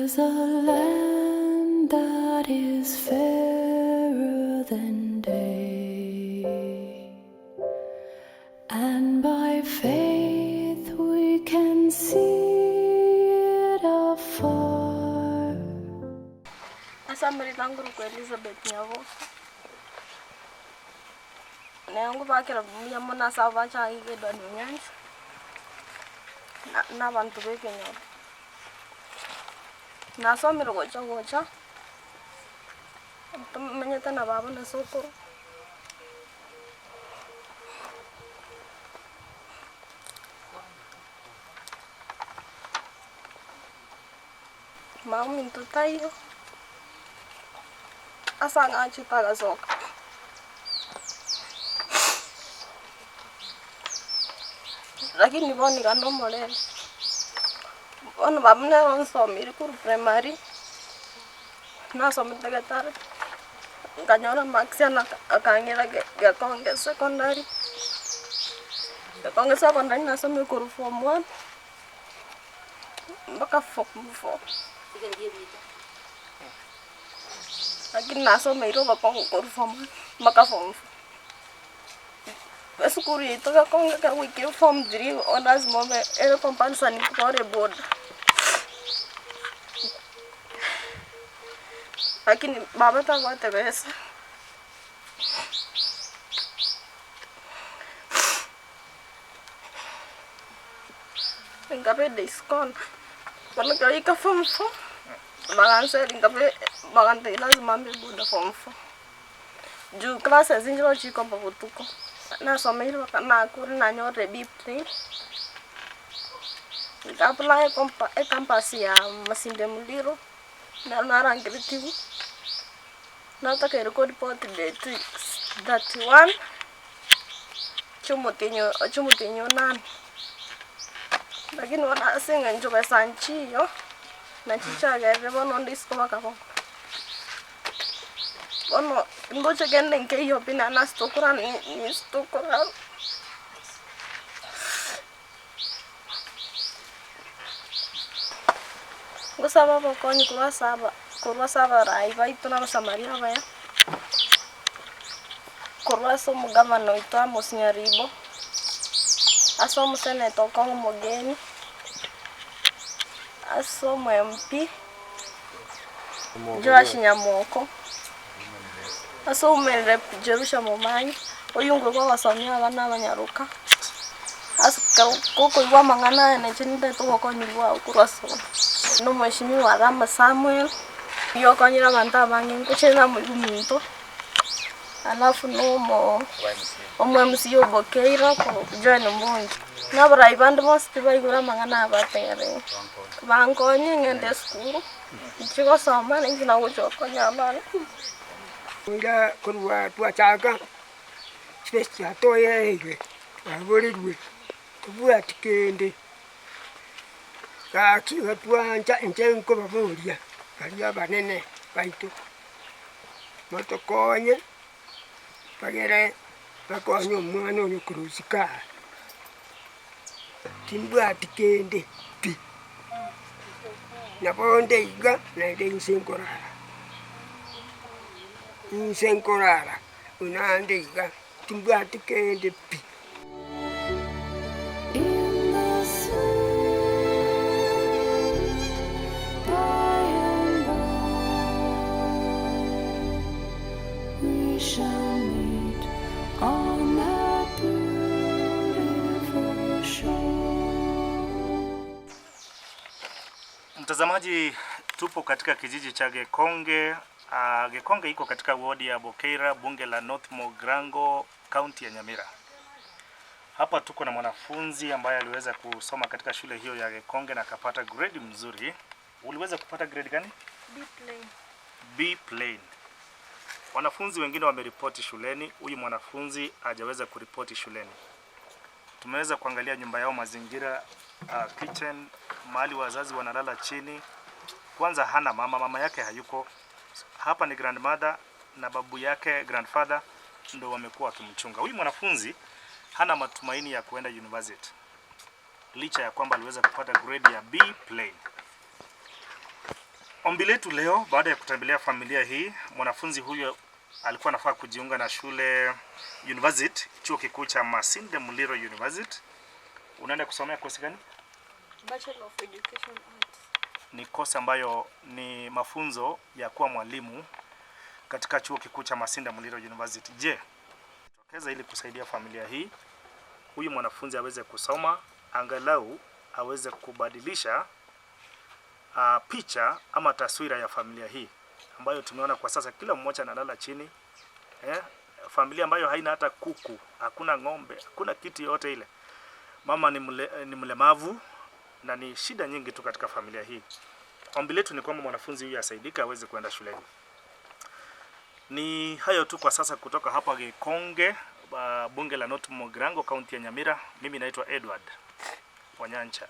There's a land that is fairer than day, and by faith we can see it afar. Ase amarieta nkorokwa Elizabeth Nyaboke, naye nkobakera mbuya mono ase abachake Edward Onyancha, na abanto ba ekenyoro. Nasomire gocha gocha, tomenyete na baba na sokoro. Mama ominto taiyo, ase ang'achete agasoka. Lakini bono iga nomorembe. Bono baba nere onsomiri korwa primary, nasomete Getare, nkanyora marks ane akang'ira Gekonge secondary, Gekonge secondary nasomire korwa form one, mpaka form four. Lakini nasomeire obokong'u korwa form one mpaka form four. Esukuru yaito Gekonge ekero gwaikire form three o lazima obe ere compulsory mpaka ore boda. Lakini baba tabwate besa. Nkabe discon, bono ekero yaika form four, baganseri nkabe bagantebia lazima mbe boda form four. Juu classes nchire chikoba botuko, nasomeire mpaka nakure nanyorire B plain, nka apply ecampus ya Masinde Muliro, nero narangeretigwe, natakeire koripoti date 31, chiomotienyi chiomotienyi onane. Lakini bono ase eng'encho besa nchiyo, nachi chiagerire bono onde isiko bakaboko. Bono ndoche kende nkeiyo pi naende ase tokorara ninsi tokorara. Ngosaba obokonyi korwa ase aba korwa ase abarai baito na abasamaria abaya, korwa ase omogavana oito Amos Nyaribo, ase omoseneta Okong'o Omogeni, ase omo MP Joash Nyamoko, ase women rep Jerusha Momanyi, oyio nkwe gosomia abana abanyaroka, ase ekero gokoigwa amang'ana aya nainche nintagete obokonyi bwao korwa ase ore. Na omweshimiwa Rama Samuel, oyio okonyire abanto abange nkoche namoigwa omonto, alafu na omo omo MCA o Bokeira okorokwa Joel Mbongi. Na abarai bande bonsi tibaigure amang'ana aya bategerere, bankonye ng'ende esukuru, inche gosoma nainche nagocha gokonya abana. Onga korwa twachaka, chibesa chiatoereirwe, twaborirwe, tobwati kende. Gaki iga twancha inche nkobaboria baria abanene baito, motokonye, bagere bakonye omwana oyo korwa isiko aa. Timbwati kende pi, nabo onde iga naende inse nkorara, inse nkorara buna ande iga, timbwati kende pi. In the sweet by and by, we shall meet on that beautiful shore. Mtazamaji, tupo katika kijiji cha Gekonge. Gekonge iko katika wodi ya Bokeira, bunge la North Mogrango, kaunti ya Nyamira. Hapa tuko na mwanafunzi ambaye aliweza kusoma katika shule hiyo ya Gekonge na akapata grade mzuri. Uliweza kupata grade gani? B plain. B plain. Wanafunzi wengine wameripoti shuleni, huyu mwanafunzi hajaweza kuripoti shuleni. Tumeweza kuangalia nyumba yao, mazingira, kitchen, mahali wazazi wanalala chini. Kwanza hana mama, mama yake hayuko. Hapa ni grandmother na babu yake grandfather ndo wamekuwa wakimchunga. Huyu mwanafunzi hana matumaini ya kuenda university licha ya kwamba aliweza kupata grade ya B plain. Ombi letu leo baada ya kutembelea familia hii, mwanafunzi huyu alikuwa anafaa kujiunga na shule university, chuo kikuu cha Masinde Muliro University. Unaenda kusomea kosi gani? Bachelor of Education Arts. Ni kosi ambayo ni mafunzo ya kuwa mwalimu katika chuo kikuu cha Masinde Muliro University. Je, tokeza ili kusaidia familia hii, huyu mwanafunzi aweze kusoma angalau aweze kubadilisha picha ama taswira ya familia hii ambayo tumeona kwa sasa, kila mmoja analala chini eh, familia ambayo haina hata kuku, hakuna ng'ombe, hakuna kitu yoyote ile. Mama ni mlemavu na ni shida nyingi tu katika familia hii. Ombi letu ni kwamba mwanafunzi huyu asaidike aweze kuenda shuleni. Ni hayo tu kwa sasa kutoka hapa Gikonge, bunge la North Mugirango, kaunti ya Nyamira. Mimi naitwa Edward Wanyancha.